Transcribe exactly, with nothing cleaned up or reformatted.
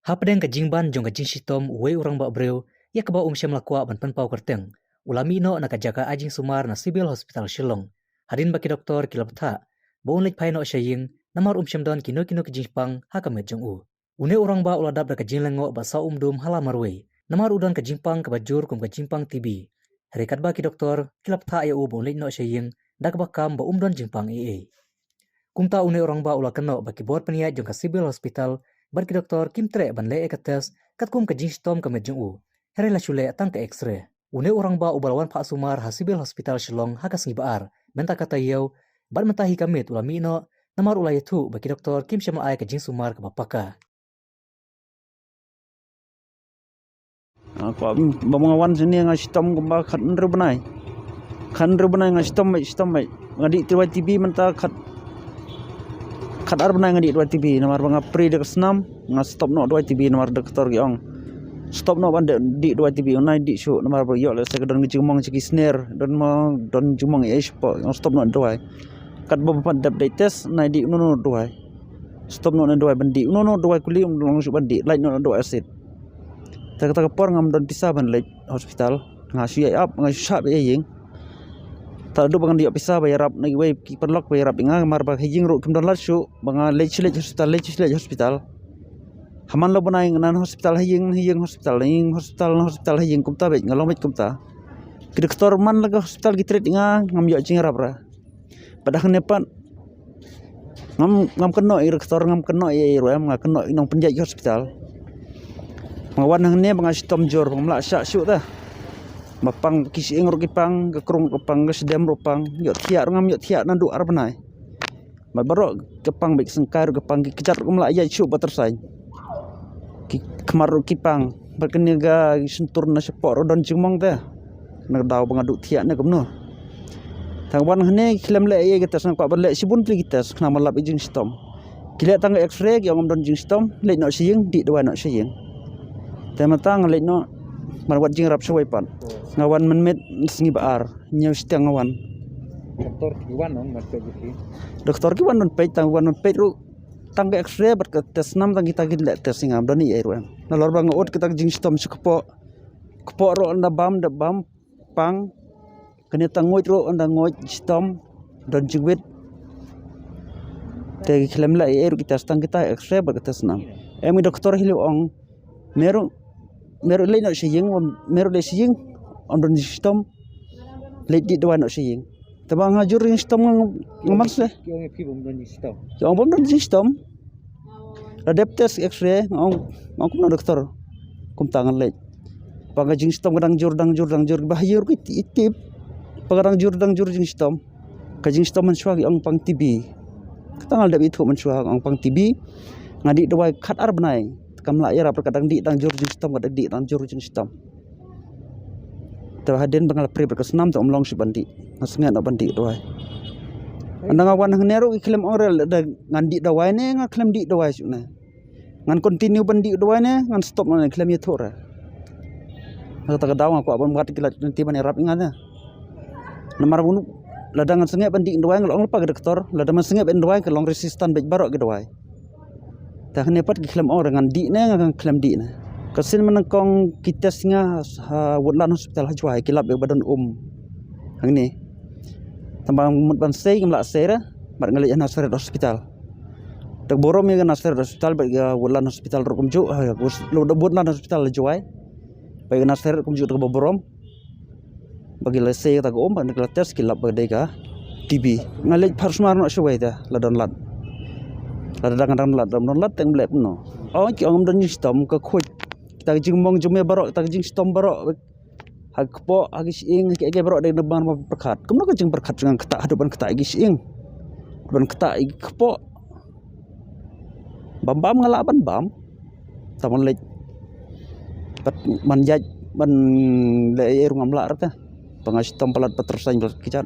Hapdeng ka jingban jong ka jingshitom uwei u rangbah briew ïa kaba um shym la kwah ban pynpaw kyrteng, u la mih noh na ka jaka ai jingsumar na Civil Hospital Shillong, hadien ba ki doktor ki la bthah ba un leit phai noh sha ïing namar um shym don kino kino ki jingpang ha ka met jong u. Une u rangbah u la dap da ka jinglyngngoh bad saw umdum ha la marwei namar u don ka jingpang kaba jur kum ka jingpang T B. Hynrei katba ki doktor ki la bthah ïa u ba un leit noh sha ïing da kaba kam ba um don jingpang ei ei. Kumta une u rangbah u la kynnoh ba ki bor pynïaid jong ka Civil Hospital bad ki doktor kim treh ban leh ïa ka test katkum ka jingshitom ka met jong u. Hynrei la shu leh tang ka X-ray. Une u rangbah uba la wan phah sumar ha Civil Hospital Shillong ha ka sngi ba ar mynta ka taïew, bad mynta hi ka miet u la mih noh namar u la ïathuh ba ki doktor kim shym la ai ka jingsumar kaba paka. Ah, kwah, ba nga wan shane nga shitom kumba khathynriew bnai. Khathynriew bnai nga shitom beit, shitom beit. Nga dih duwai T B mynta khat, khatar bnai nga dih duwai T B namar ba nga prie da ka snam, nga stop noh duwai T B namar doktor ki ong stop noh ban dih, dih duwai T B, u nai dih shuh namar ba ïoh lehse ka don ka jingmong sha ki sner, don mo, don jingmong ei ei shapoh, nga stop noh duwai. Katba ba pat dep dei test, nai dih uno uno duwai. Stop noh na duwai ban dih uno uno duwai kuli, um long shuh ban dih, lait noh na duwai acid. Te kata ka por ngam don pisa ban leit hospital. Nga shu ïa ap, nga shu shah beit ïa ïing. Te haduh ba ngan ïoh pisa ba ïarap na kiwei ki paralok ba ïarap ïa nga, namar ba ha ïing ruh kim don lad shuh ba nga leit shu leit hospital, leit shu leit hospital. Ha man la u bnai nga na hospital ha ïing, ha ïing hospital, ha ïing hospital, na hospital ha ïing, kumta beit nga long beit kumta. Ki doktor man la ka hospital ki treat ïa nga, ngam ïoh jingïarap ruh. Pat hangne pat ngam, ngam kynnoh ïa i doktor, ngam kynnoh ïa i ruh em, nga kynnoh ïa i nongpynïaid hospital. Nga wan hangne ba nga shitom jur, ba ngam lah shah shuh te. Ba pang, ki shyieng ruh ki pang, ka krung ruh ka pang, ka shadem ruh pang, ïohthiah ruh ngam ïohthiah naduh ar bnai. Bad baroh ka pang, bad ki syngkai ruh ka pang, ki kjat ruh kam lah ïaid shuh ba tyrsaiñ. Ki khmat ruh ki pang, bad kane ka shyntur na shapoh ruh don jingmong te. Na ka daw ba nga duh thiah ne kumno. Tang wan hangne ki khlem leh ei ei ka test, nga kwah ban leh shibun tylli ki test, khnang ban lap ïa jingshitom. Ki leh tang ka X-ray, ki ong ngam don jingshitom, leit noh sha ïing, dih dawai noh sha ïing. Te mynta nga leit noh ban wad jingïarap shawei pat. Nga wan mynmiet sngi ba ar, hynñiew shiteng nga wan. Doktor ki wan ong ban peit ïa phi? Doktor ki wan ban peit, tang wan ban peit ruh tang ka X-ray bad ka test snam, tang kita ki leh test ïa nga, ym don ei ei ruh em. Nalor ba nga ud kita ki jingshitom sha kpoh. Kpoh ruh ynda bam, da bam, pang. Kane tang nguid ruh ynda nguid, shitom, don jingwit. Te ki khlem leh ei ei ruh ki test, tang kita X-ray bad ka test snam. Em, i doktor hi la ong, me ruh, me ruh leit noh sha ïing, me ruh leit sha ïing, ym don jingshitom, leit dih dawai noh sha ïing. Te ba nga jur jingshitom nga, nga man seh. Ki ong ïa phi ba ym don jingshitom? Ki ong ba ym don jingshitom. La dep test X-ray, nga ong, nga ong kumno doktor. Kumta ngan leit. Ba ka jingshitom ka dang jur, dang jur, dang jur, ba ha ïing ruh ki ti-, tip. Ba ka dang jur, dang jur jingshitom. Ka jingshitom mynshuwa ki ong pang T B. Kata nga la dep ithuh mynshuwa, nga ong pang T B. Nga dih dawai khatar bnai. Kam lah ïarap, ka dang dih dang jur jingshitom, ka dang dih dang jur jingshitom. Te hadien ba nga la prie bad ka snam te ym long shuh ban dih. Nga sngewbha ban dih dawai. Ynda nga wan hangne ruh ki khlem ong re lada ngan dih dawai ne nga khlem dih dawai shuh ne. Ngan continue ban dih dawai ne ngan stop ne, khlem ïathuh re. Kata ka daw nga kwah ban wad ki lad lynti ban ïarap ïa nga ne. Namar ba lada ngan sngewbha ban dih dawai nga la ong lypa ki doktor, lada ngan sngewbha ban dawai ka long resistant bad baroh ki dawai. Te hangne pat ki khlem ong re ngan dih ne nga khlem dih ne. Ka sien mynnyngkong ki test nga ha Woodland Hospital ha Jowai, ki lap ïa ba don um hangne. Tang ba mut ban sei ngam lah sei re, bad nga leit ha Nazareth Hospital. Te burom ïa ka Nazareth Hospital bad ka Woodland Hospital ruh kumjuh, ha, Woodland Hospital ha Jowai. Bad ka Nazareth kumjuh, te kaba burom. Ba ki la sei kata ka um, ba ki la test ki lap ba dei ka T B. Nga leit phar sumar noh shawei te, la don lad. Lada dang dang lad, dang don lad, teng blep noh. Oh, ki ong ym don jingshitom, ka khuid. Kita ka jingmong jingme baroh, kita ka jingshitom baroh. Ha kpoh, ha ki shyieng, ha ki, ha ki baroh dei na ban pyrkhat. Kumno ka jingpyrkhat jong nga, ktah haduh ban ktah ha ki shyieng. Ban ktah ha ki kpoh. Bam bam nga lah ban bam. Tang ban leit. Pat ban ïaid, ban leh ei ei ruh ngam lah re te. Ba nga shitom palat, ba tyrsaiñ, ba kjat.